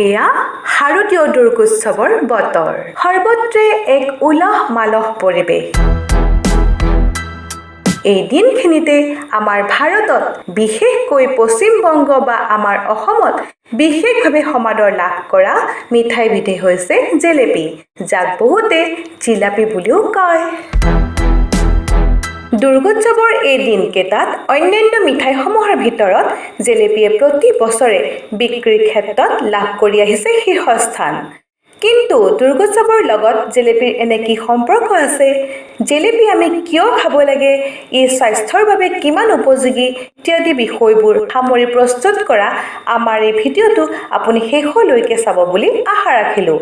এয়া শাৰদীয় দুৰ্গোৎসৱৰ বতৰ। সৰ্বত্ৰে এক উলহ মালহ পৰিৱেশ। এই দিনখিনিতে আমাৰ ভাৰতত, বিশেষকৈ পশ্চিমবংগ বা আমাৰ অসমত বিশেষভাৱে সমাদৰ লাভ কৰা মিঠাইবিধেই হৈছে জেলেপি, যাক বহুতে জিলাপি বুলিও কয়। দুৰ্গোৎসৱৰ এই দিনকেইটাত অন্যান্য মিঠাইসমূহৰ ভিতৰত জেলেপিয়ে প্ৰতি বছৰে বিক্ৰীৰ ক্ষেত্ৰত লাভ কৰি আহিছে শীৰ্ষস্থান। কিন্তু দুৰ্গোৎসৱৰ লগত জেলেপিৰ এনে কি সম্পৰ্ক আছে, জেলেপি আমি কিয় খাব লাগে, ই স্বাস্থ্যৰ বাবে কিমান উপযোগী ইত্যাদি বিষয়বোৰ সামৰি প্ৰস্তুত কৰা আমাৰ এই ভিডিঅ'টো আপুনি শেষলৈকে চাব বুলি আশা ৰাখিলোঁ।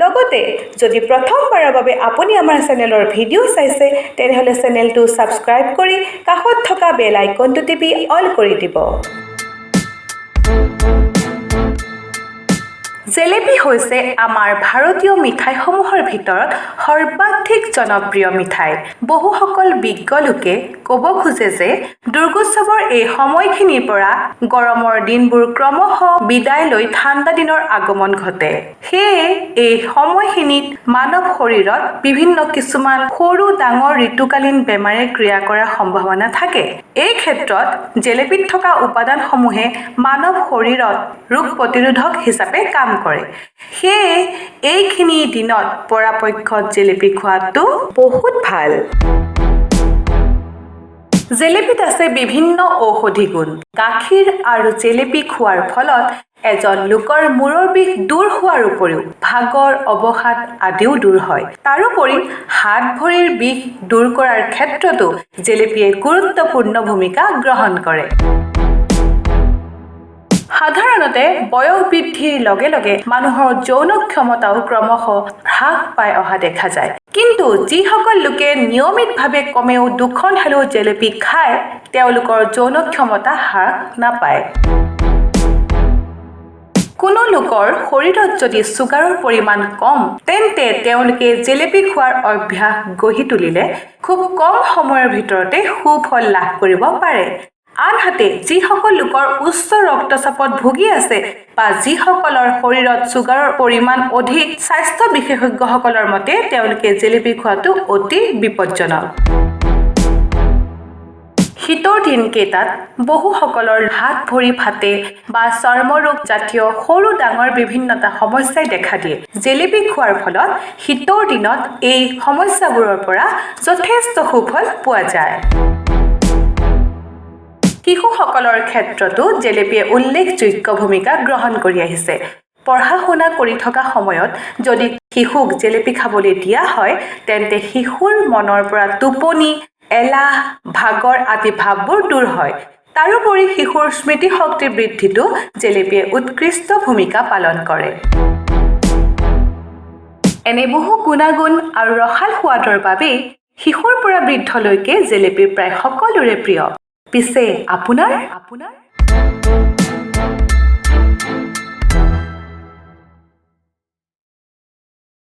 লগতে যদি প্ৰথমবাৰৰ বাবে আপুনি আমাৰ চেনেলৰ ভিডিঅ' চাইছে, তেনেহ'লে চেনেলটো ছাবস্ক্ৰাইব কৰি কাষত থকা বেল আইকনটো টিপি অল কৰি দিব। জেলেপি হৈছে আমাৰ ভাৰতীয় মিঠাইসমূহৰ ভিতৰত সৰ্বাধিক জনপ্ৰিয় মিঠাই। বহুসকল বিজ্ঞ লোকে ক'ব খোজে যে দুৰ্গোৎসৱৰ এই সময়খিনিৰ পৰা গৰমৰ দিনবোৰ ক্ৰমশঃ বিদায় লৈ ঠাণ্ডা দিনৰ আগমন ঘটে। সেয়ে এই সময়খিনিত মানৱ শৰীৰত বিভিন্ন কিছুমান সৰু ডাঙৰ ঋতুকালীন বেমাৰে ক্ৰিয়া কৰাৰ সম্ভাৱনা থাকে। এই ক্ষেত্ৰত জেলেপিত থকা উপাদানসমূহে মানৱ শৰীৰত ৰোগ প্ৰতিৰোধক হিচাপে কাম কৰে। সেয়ে এইখিনি দিনত পৰাপক্ষত জেলেপি খোৱাটো বহুত ভাল। জেলেপিত আছে বিভিন্ন ঔষধি গুণ। গাখীৰ আৰু জেলেপি খোৱাৰ ফলত এজন লোকৰ মূৰৰ বিষ দূৰ হোৱাৰ উপৰিও ভাগৰ, অৱসাদ আদিও দূৰ হয়। তাৰোপৰি হাত ভৰিৰ বিষ দূৰ কৰাৰ ক্ষেত্ৰতো জেলেপিয়ে গুৰুত্বপূৰ্ণ ভূমিকা গ্ৰহণ কৰে। সাধাৰণতে বয়স বৃদ্ধিৰ লগে লগে মানুহৰ যৌন ক্ষমতাও ক্ৰমশঃ হ্ৰাস পাই অহা দেখা যায়। কিন্তু যিসকল লোকে নিয়মিতভাৱে কমেও দুখন হ'লেও জেলেপি খায়, তেওঁলোকৰ যৌন ক্ষমতা হ্ৰাস নাপায়। কোনো লোকৰ শৰীৰত যদি চুগাৰৰ পৰিমাণ কম, তেন্তে তেওঁলোকে জেলেপি খোৱাৰ অভ্যাস গঢ়ি তুলিলে খুব কম সময়ৰ ভিতৰতে সুফল লাভ কৰিব পাৰে। আনহাতে যিসকল লোকৰ উচ্চ ৰক্তচাপত ভুগি আছে বা যিসকলৰ শৰীৰত চুগাৰৰ পৰিমাণ অধিক, স্বাস্থ্য বিশেষজ্ঞসকলৰ মতে তেওঁলোকে জেলেপি খোৱাটো অতি বিপজ্জনক। শীতৰ দিনকেইটাত বহুসকলৰ হাত ভৰি ফাটে বা চৰ্মৰোগ জাতীয় সৰু ডাঙৰ বিভিন্নটা সমস্যাই দেখা দিয়ে। জেলেপি খোৱাৰ ফলত শীতৰ দিনত এই সমস্যাবোৰৰ পৰা যথেষ্ট সুফল পোৱা যায়। শিশুসকলৰ ক্ষেত্ৰতো জেলেপিয়ে উল্লেখযোগ্য ভূমিকা গ্ৰহণ কৰি আহিছে। পঢ়া শুনা কৰি থকা সময়ত যদি শিশুক জেলেপি খাবলৈ দিয়া হয়, তেন্তে শিশুৰ মনৰ পৰা টোপনি, এলাহ, ভাগৰ আদি ভাৱবোৰ দূৰ হয়। তাৰোপৰি শিশুৰ স্মৃতিশক্তি বৃদ্ধিতো জেলেপিয়ে উৎকৃষ্ট ভূমিকা পালন কৰে। এনে বহু গুণাগুণ আৰু ৰসাল সোৱাদৰ বাবেই শিশুৰ পৰা বৃদ্ধলৈকে জেলেপি প্ৰায় সকলোৰে প্ৰিয়। পিছে আপোনাৰ